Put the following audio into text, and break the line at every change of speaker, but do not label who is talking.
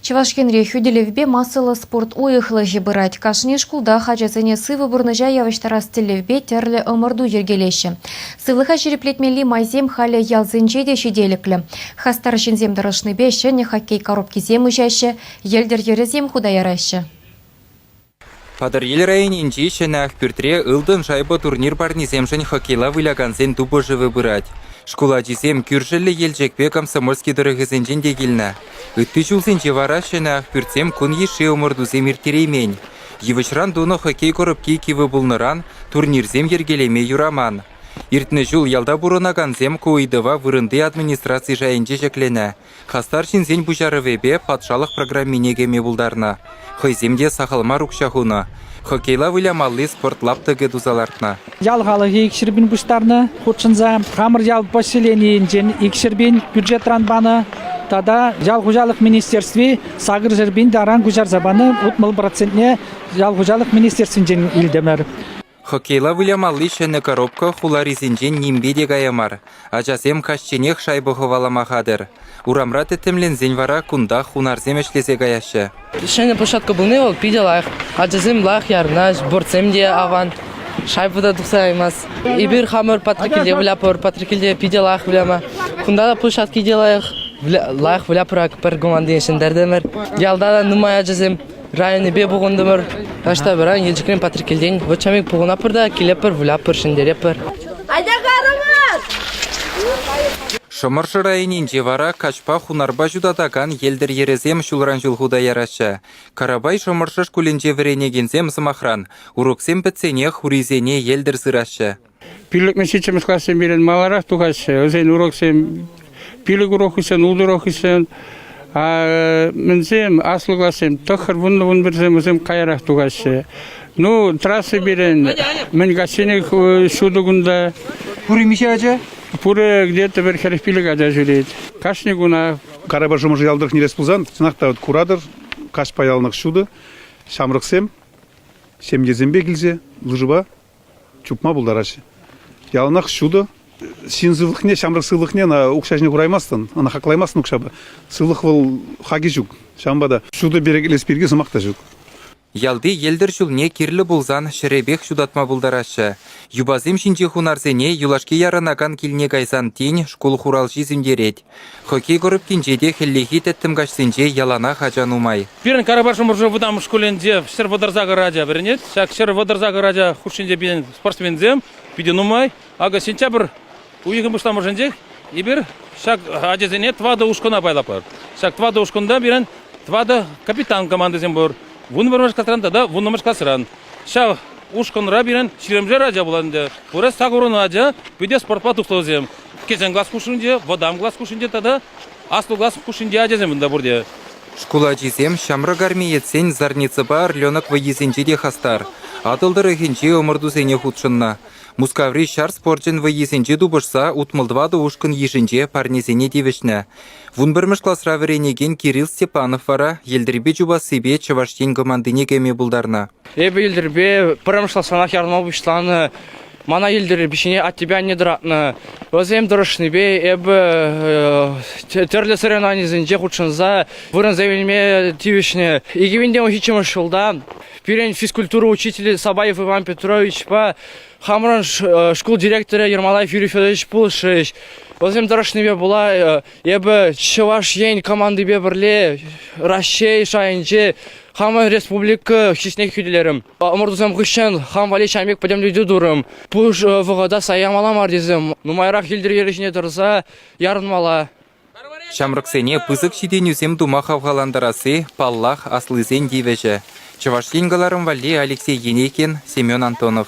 Чӑваш Енре хӳтӗлевпе массӑллӑ спорт уйӑхлӑхӗ пырать. Кашни шкултах ачасене сывӑ пурнӑҫа явӑҫтарас тӗллевпе тӗрлӗ ӑмӑрту йӗркелеҫҫӗ. Сывлӑха ҫирӗплетмелли майсем халӗ ялсенче те ҫителӗклӗ. Хастар ҫынсем тӑрӑшнипе ҫӗнӗ хоккей коробкисем уҫаҫҫӗ, йӗлтӗр йӗрӗсем хута яраҫҫӗ.
Патӑрьел районӗнчи Ҫӗнӗ Ахпӳртре «Ылтӑн шайба» турнир парнисемшӗн хоккейла вылякансен тупӑшӑвӗ пырать. Шкул ачисем кӳршӗллӗ Елчӗкпе Комсомольски тӑрӑхӗсенчен те килнӗ. Ытти ҫулсенче вара Ҫӗнӗ Ахпӳртсем кун йышши ӑмӑртусем ирттереймен. Йывӑҫран тунӑ хоккей коробки кивӗ пулнӑран турнирсем йӗркелеме юраман. Иртнӗ ҫул ялта пурӑнакансем ку ыйтӑва вырӑнти администраци шайӗнче ҫӗкленӗ. Хастар ҫынсен пуҫарӑвӗпе патшалӑх программине кӗме пултарнӑ. Хӑйсем те сахал мар укҫа хунӑ. Хоккейла вылямалли спорт лаптӑкӗ туса лартнӑ.
Ял халӑхӗ 200 пин пуҫтарнӑ хутшӑнса. Хамӑр ял поселенийӗнчен 200 пин бюджетран панӑ. Тата ял хуҫалӑх министерстви 800 пин таран куҫарса панӑ. 60 процентне ял хуҫалӑх министерствинчен илтӗмӗр.
Хоккейла вылямалли ҫӗнӗ коробка хуларисенчен нимпе те кая мар. Ачасем каҫченех шайба хӑвалама хатӗр. Урамра тӗттӗмленсен вара кунтах хунарсем ӗҫлесе каяҫҫӗ.
Ҫӗнӗ площадка пулни вӑл питӗ лайӑх. Ачасем лайӑх ярӑнаҫ, бортсем те аван. Шайба та тухса каймасть. Эпир хамӑр Патреккелте выляпӑр. Патреккелте питӗ лайӑх выляма. Кунта та площадки те лайӑх. Лайӑх выляпӑр пӗр командине ҫӗнтертӗмӗр. Ялта та нумай ачасем Районӗпе пухӑнтӑмӑр. Таҫта пыран Елчӗкрен Патреккелтен вӑт пухӑнатпӑр та килетпӗр, вылятпӑр, ҫӗнтеретпӗр.
Атя карӑмӑр!
Шӑмӑршӑ районӗнче вара каҫпа хунарпа ҫутатакан йӗлтӗр йӗрӗсем ҫулран-ҫул хута яраҫҫӗ. Карапай Шӑмӑршӑ шкулӗнче вӗренекенсем, сӑмахран, уроксем пӗтсенех урисене йӗлтӗр сыраҫҫӗ.
Пиллӗкмӗш, ҫиччӗмӗш классем пирӗн маларах тухаҫҫӗ. Вӗсен уроксем пилӗк урок хыҫҫӑн, ултӑ урок хыҫҫӑн. А мӗнсем, аслӑ классем, тӑххӑр, вуннӑ, вунпӗрсем вӗсем каярах тухаҫҫӗ. Ну, трасса пирӗн мӗн каҫченех ҫутӑ кунта.
Пурӗ миҫе ача?
Пурӗ где-то пӗр 45 ача ҫӳрет. Кашни кунах.
Карапай Шӑмӑршӑ ял тӑрӑхне илес пулсан, чӑнах та куратӑр, каҫпа яланах ҫутӑ. Ҫамрӑксем ҫемьесемпе килсе лыжӑпа чупма пултараҫҫӗ. Яланах ҫутӑ. Ҫын сывлӑхне, ҫамрӑк сывлӑхне ӑна укҫа ҫине хураймастӑн, ӑна хаклаймастӑн укҫапа. Сывлӑх вӑл хакӗ ҫук. Ҫавӑнпа та ҫутӑ перекетлес пирки сӑмах та ҫук.
Ялти йӗлтӗр ҫулне кирлӗ пулсан ҫӗрӗпех ҫутатма пултараҫҫӗ. Юпасем ҫинчи хунарсене юлашки ярӑнакан килне кайсан тин шкул хуралҫи сӳнтерет. Хоккей коробкинче те хӗллехи тӗттӗм каҫсенче яланах ача нумай.
Пирӗн Карапай Шӑмӑршӑ вӑтам шкулӗнче 138 ача вӗренет. Ҫак 138 ача хушшинче пирӗн спортсменсем питӗ нумай. Акӑ сентябрь уйӑхӗн пуҫламӑшӗнчех эпир ҫак ачасене тӑватӑ ушкӑна пайлатпӑр. Ҫак тӑватӑ ушкӑнта пирӗн тӑватӑ капитан командисем пур. Вунпӗрмӗш класран тата вуннӑмӗш класран. Ҫав ушкӑнра пирӗн ҫирӗмшер ача пулать ӗнтӗ. Пурӗ сакӑрвунӑ ача питӗ спортпа туслӑ вӗсем. Кӗҫӗн класс хушшинче, вӑтам класс хушшинче тата аслӑ класс хушшинче ачасем кунта пурте.
Шкул ачисем ҫамрӑк армеецсен Зарницӑпа Орленок вӑййисенче те хастар. Атӑл тӑрӑхӗнчи ӑмӑртусене хутшӑннӑ. Мускаври ҫар спорчӗн вӑййисенче тупӑшса 64 ушкӑн йышӗнче парнесене тивӗҫнӗ. Вунпӗрмӗш класра вӗренекен Кирилл Степанов вара йӗлтӗрпе чупассипе Чӑваш Ен командине кӗме пултарнӑ.
Эпӗ йӗлтӗрпе пӗрремӗш класранах ярӑнма пуҫланӑ. Мана йӗлтӗр ҫине аттепе анне тӑратнӑ. Вӗсем тӑрӑшнипе эпӗ тӗрлӗ соревнованисенче хутшӑнса вырӑнсем илме тивӗҫнӗ. 2017 ҫулта пирӗн физкультура учителӗ Сабаев Иван Петровичпа хамӑрӑн шкул директорӗ Ермолаев Юрий Федорович пулӑшрӗҫ. Вӗсем тӑрӑшнипе пула эпӗ Чӑваш Ен командипе пӗрле Раҫҫей шайӗнче хамӑн республика чысне хӳтӗлерӗм. Ӑмӑртусем хыҫҫӑн хам валли ҫавӑн пек пӗтӗмлетӳ турӑм. Пуш вӑхӑта саямалла мар тесе нумайрах йӗлтӗр йӗрӗ ҫине тӑрса ярӑнмалла.
Ҫамрӑксене пысӑк ҫитӗнӳсем тума хавхалантарасси, паллах, аслисен тивӗҫӗ. Чӑваш Ен кӑларӑм валли Алексей Енейкин, Семен Антонов.